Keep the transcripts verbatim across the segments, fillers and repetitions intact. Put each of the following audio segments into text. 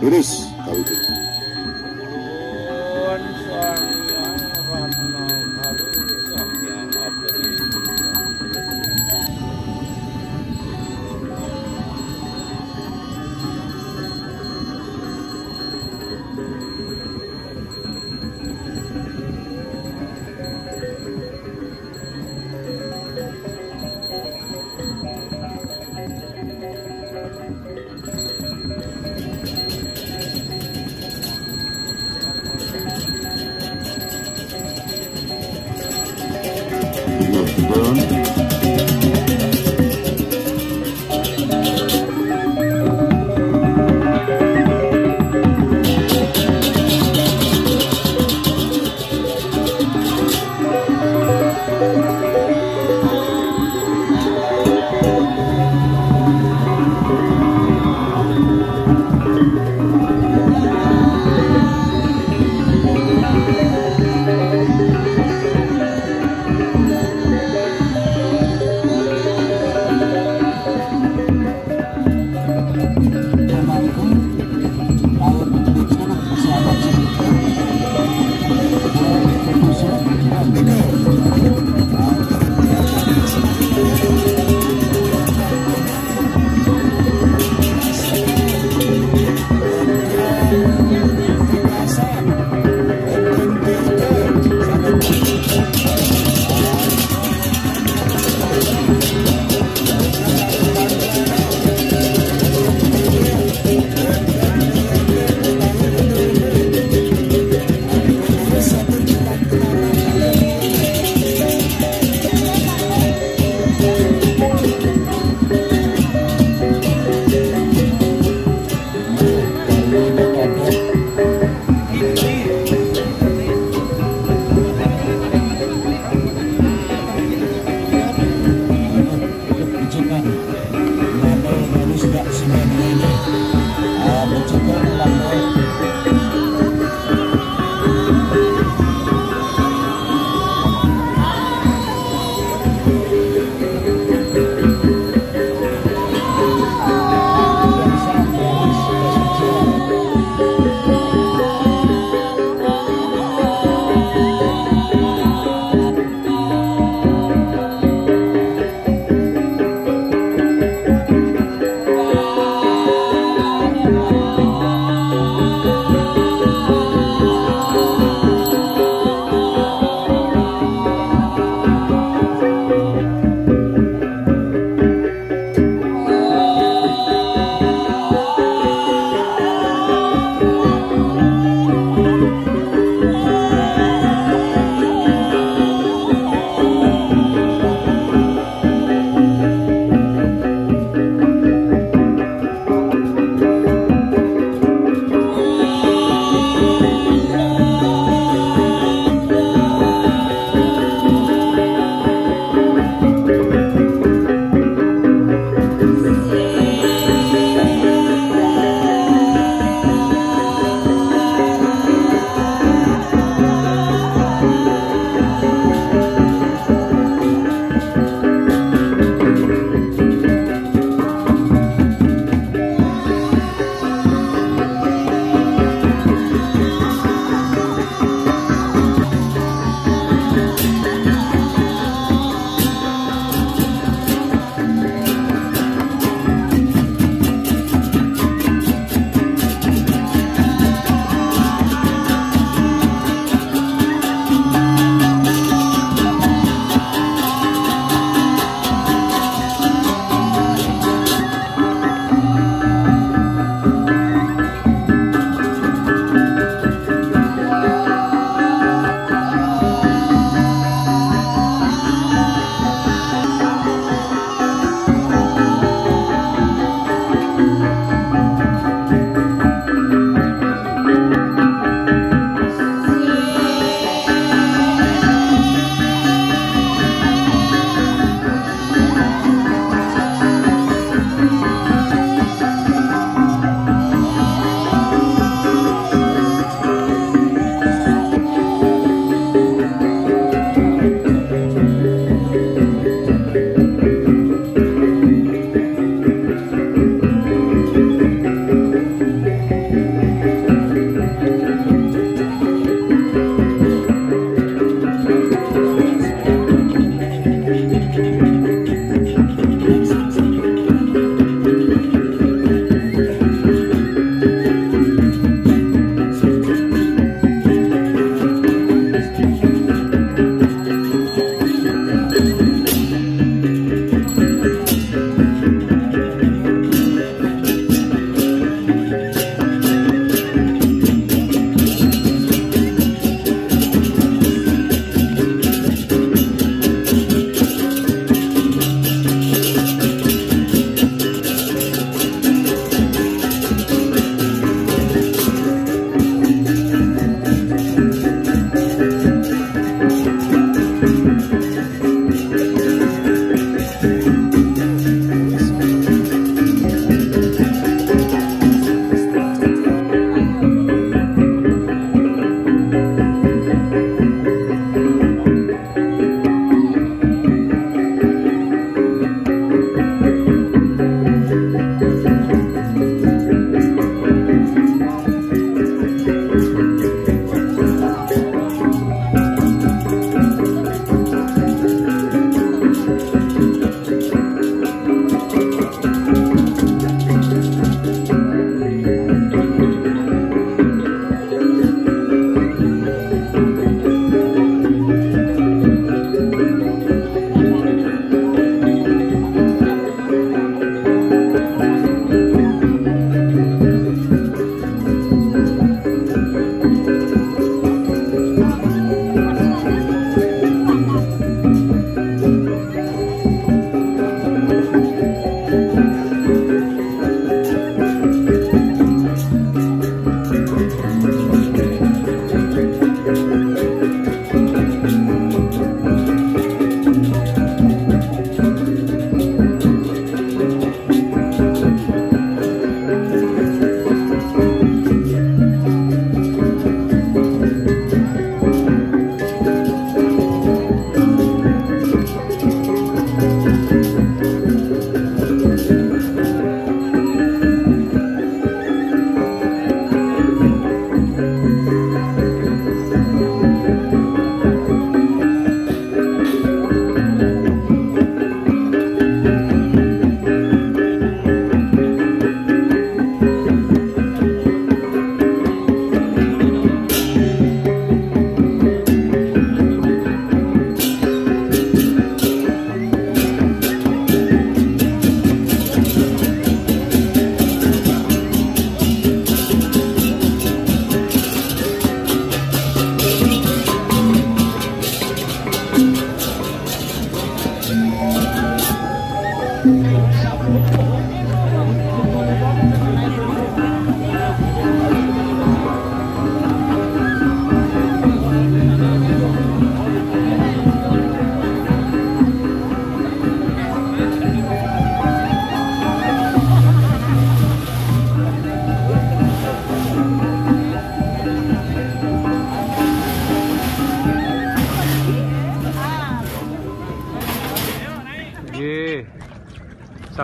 Terus kawit.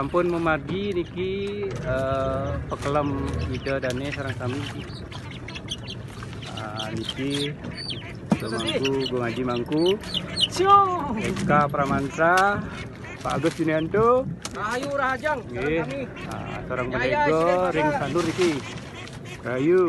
Ampun, memargi niki, eh, pekelem Ida Dane sareng sami niki. Ah, niki Gung Mangku, Gung Aji Mangku, Eka Pramansa, Pak Agus Junianto. Rahayu Rahajeng, nggih. Sareng sami. Ah, sareng Jaya Menego Sri ring Bapak. Sanur niki. Rahayu.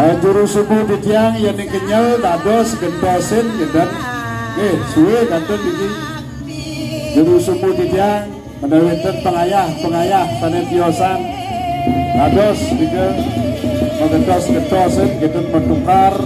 Ah, juru sumbu titiang, yan ning kenyel dados gentosin, ngeden. Nggih, suwe kantun niki. Juru sumbu titiang, menawi wenten pengayah-pengayah sane tiosan, dados nika magentos-gentosin, ngeden matukar.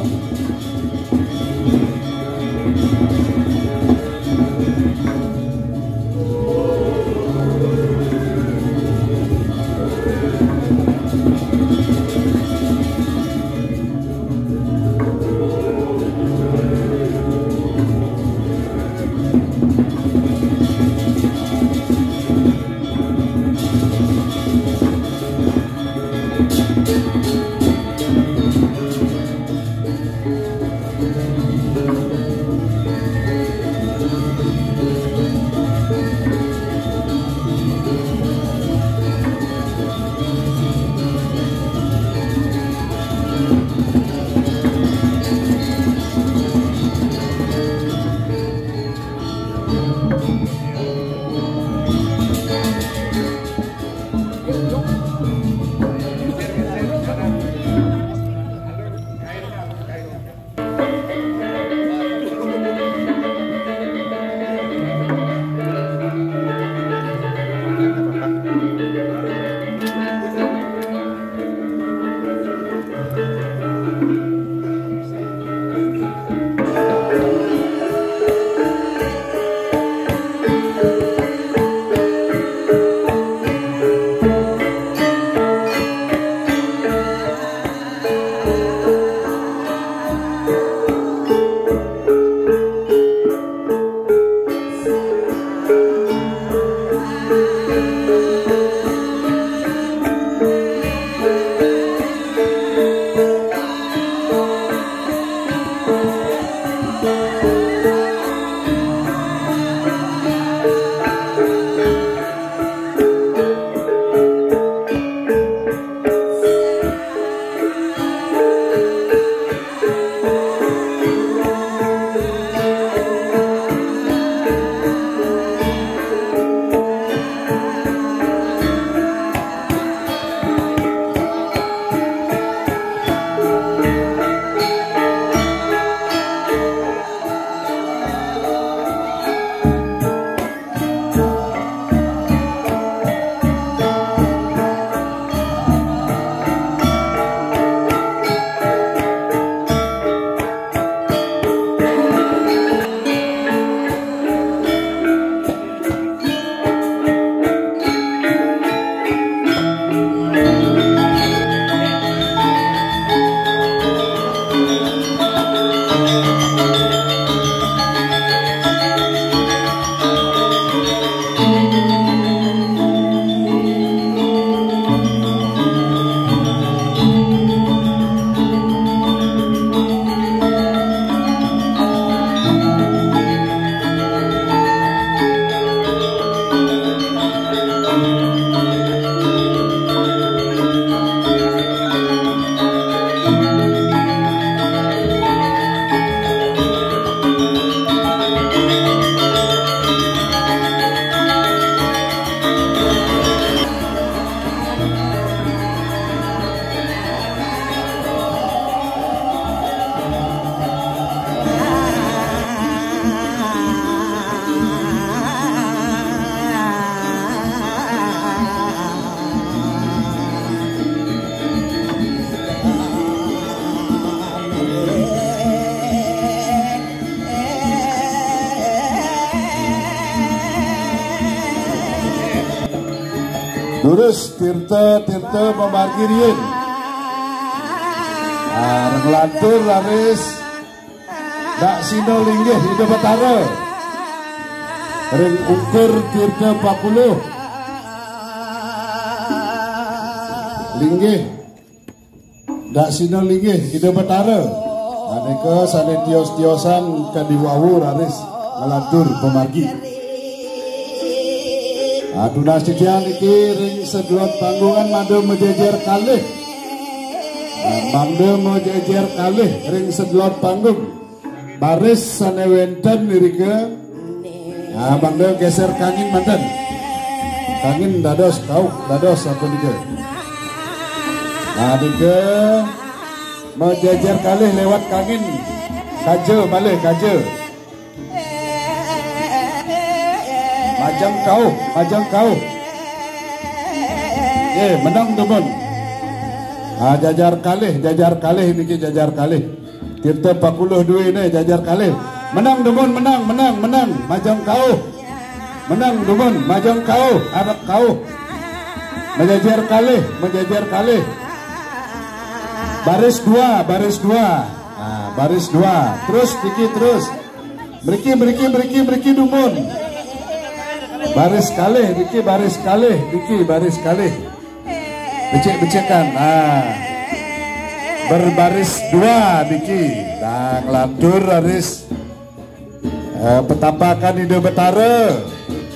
Durus tirta, tirta pamargi riin. Ah, nglantur raris dak sina linggih Ida Batara. Ring ungkur tirta pakuluh. Linggih. Dak sina linggih Ida Batara. Anika sane tios-tiosan kadi wau raris nglantur pamargi. Ah, tunas titiang niki ring sedelot panggungan mangda majejer kalih. Ah, mangda majejer kalih ring sedelot panggung. Baris sane wenten irika. Ah, mangda geser kangin manten. Kangin dados kauh, dados sapunika. Ah, nika majejer kalih lewat kangin. Kaja malih, kaja. Majeng kauh, majeng kauh. Eh, menang dumun. Ah, jajar kalih, jajar kalih niki jajar kalih. Tirta pakuluh dua ne jajar kalih. Menang dumun, menang, menang, menang. Majeng kauh. Menang dumun, majeng kauh, arep kauh. Majajar kalih, majajar kalih. Baris dua, baris dua. Ah, baris dua. Terus, niki terus. Mriki, mriki, mriki, mriki dumun. Baris kalih, niki baris kalih, niki baris kalih. Becik-becikan. Ah. Berbaris dua niki. Nah, nglantur raris. Eh, petapakan Ida Betara.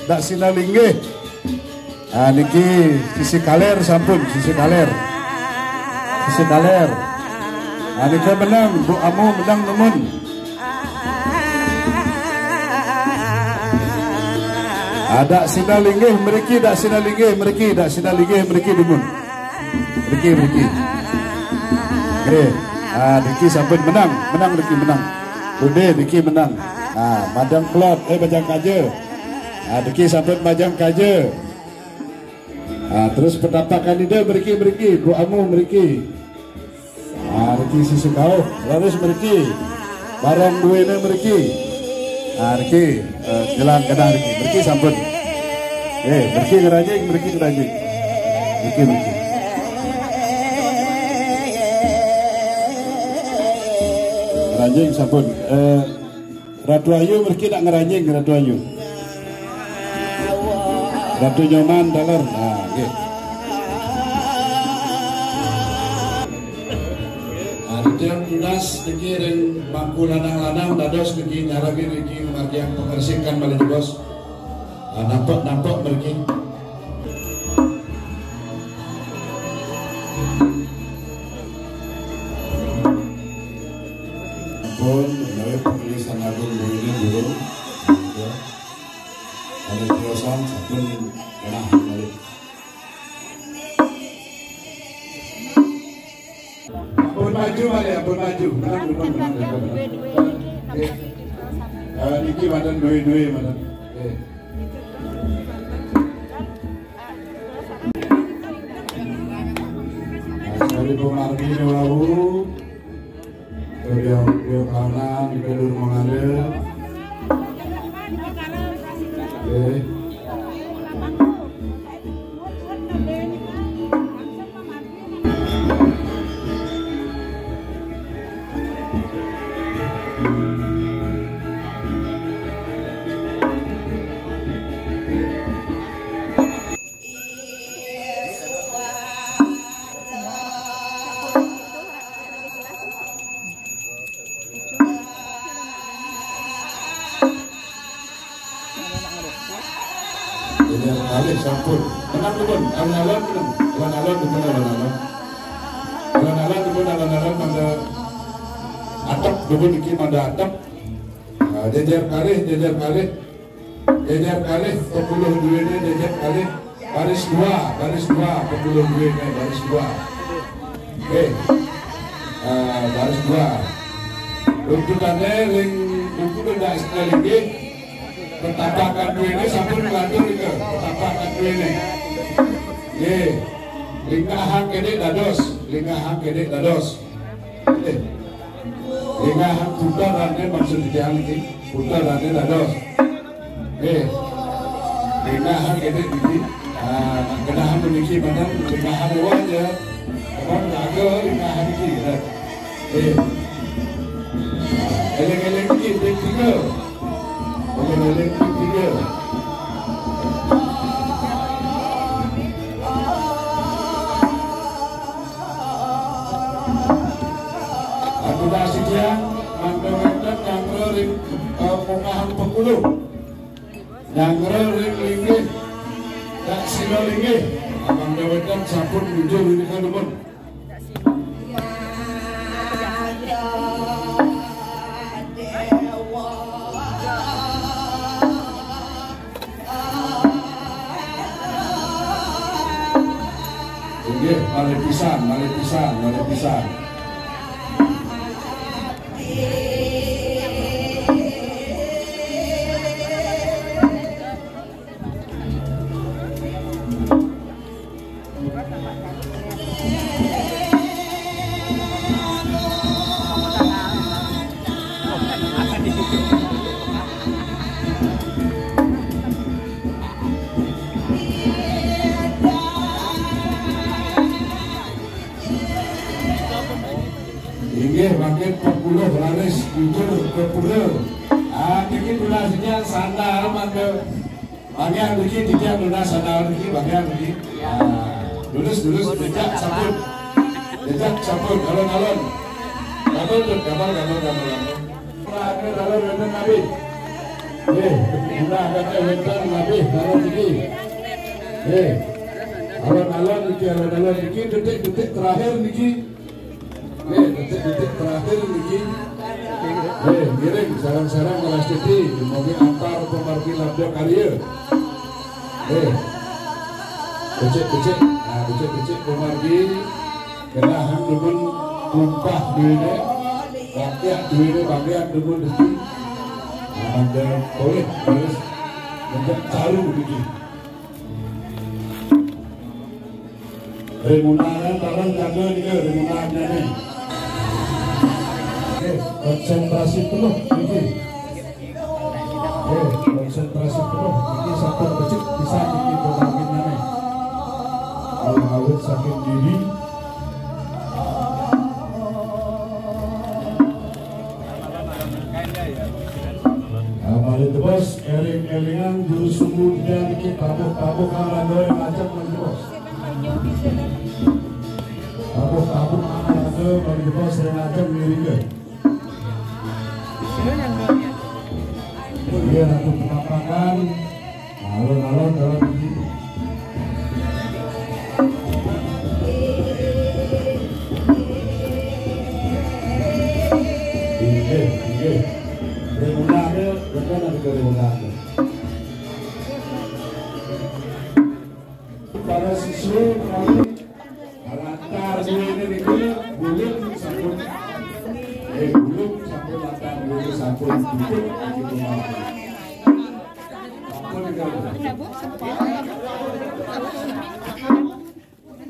Dak sina linggih. Ah, niki sisi kaler sampun, sisi kaler. Sisi kaler. Ah, nika menang, Bu Amu menang nemun. Ah, dak sina linggih mriki, dak sina linggih mriki, dak sina linggih mriki dumun. Mriki, mriki. Nggih. Ah, niki sampun menang, menang niki menang. Ude niki menang. Ah, madang kelod, eh, bajang kaja. Ah, niki sampun bajang kaja. Ah, terus petapakan Ida mriki, mriki, Bu Amu mriki. Ah, mriki sisi kauh, raris mriki. Barang duene mriki. Ah, mriki, eh, jelang kedah mriki. Mriki sampun. Eh, mriki ngeranjing, mriki ngeranjing. Mriki, mriki. Ngeranjing sampun. Eh, Ratu Ayu mriki dak ngeranjing, Ratu Ayu. Ratu Nyoman taler. Nah, nggih. Nah, titiang tunas niki ring bangku lanang-lanang dados niki nyarengin niki ngamargiang pangresikan malih jebos. Nah, nampek-nampek mriki. Pun menawi pengelisan agung buine durung. Ya. Kali tiosan sampun kenah malih. Ampun maju malih, ampun maju. Menang, menang, menang, menang, menang. Oke. Eh, niki manten due-due manten. Oke. Nah, sekali pemargi wau. Beliau, beliau kahanan, beliau mangada. Oke. Jadi kalih sampun. Menang dumun, alon-alon menang. Alon-alon dumun, alon-alon. Alon-alon dumun, alon-alon mangda atep dumun niki mangda atep. Nah, jejer kalih, jejer kalih. Jejer kalih, sepuluh duene jejer kalih. Baris dua, baris dua, sepuluh duene, baris dua. Oke. Ah, baris dua. Runtutane ring buku benda sekali nggih. Petapakan duene sampun nglantur nika. Petapakan duene. Nggih. Linggahang kene dados, linggahang kene dados. Nggih. Linggahang putarane maksud titiang niki. Putarane dados. Nggih. Linggahang kene niki. Ah, nak genah puniki manah, ringah aja. Abang jaga ringah niki, dah. Eh. Eling-eling niki, take tiga. Eling-eling, take tiga. Aku dah sekian, mangda wénten nyanggra ring, eh, pungahan pepuluh. Nyanggra ring linggih, dak sila linggih. Abang dewek sampun mujur nika dumun. Inggih, malih pisan, malih pisan, malih pisan. Inggih, mangkin pepuluh raris mujur ka pura. Ah, niki tunas sandal mangda. Bagian niki, titiang tunas sandal niki, bagian niki. Ah, lurus, lurus, jejak sampun. Jejak sampun, alon-alon. Gampang tu, gampang, gampang, gampang, gampang. Ada dalam wénten nabi. Eh, guna kata wénten nabi dalam niki. Eh, alon-alon niki, alon-alon niki, detik-detik terakhir niki. Nggih, detik-detik terakhir niki. Nggih, ngiring sareng-sareng ngrastiti, mugi antar pamargi labda karya. Nggih. Becik-becik, nah, becik-becik pamargi. Genahang dumun tumpah duwéné, rakyat duwéné bagian dumun dadi. Nah, mangda polih, terus menjak caru niki. Remunangan bareng jaga nika, remunangan niki. Oke, konsentrasi penuh niki. Oke, konsentrasi penuh niki, sampun becik pisan niki pemakinane. Awit saking diri. Nah, malih tebus, eling-elingan juru sumbu kita niki, tabuh-tabuh kang rangga ring ajeng, malih tebus. Tabuh-tabuh kang rangga, malih tebus ring ajeng ngiring. Inggih, Ratu Penampakan. Alon-alon dalam niki. Inggih, inggih. Remunane, rekan ada remunane. Para siswa kami, lantar duwene niki, bulung sampun. Eh, bulung sampun, lantar duwene sampun tutup, gitu, Mas.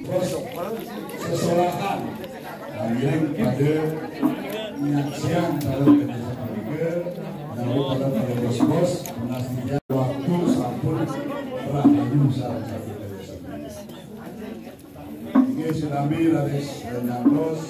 Bos, sesolahan. Ngiring pada penyaksian calon desa ketiga, lalu pada, pada bos-bos, penasihat waktu sampun rahayu sareng sami. Inggih, sinambi raris, eh, nyantos.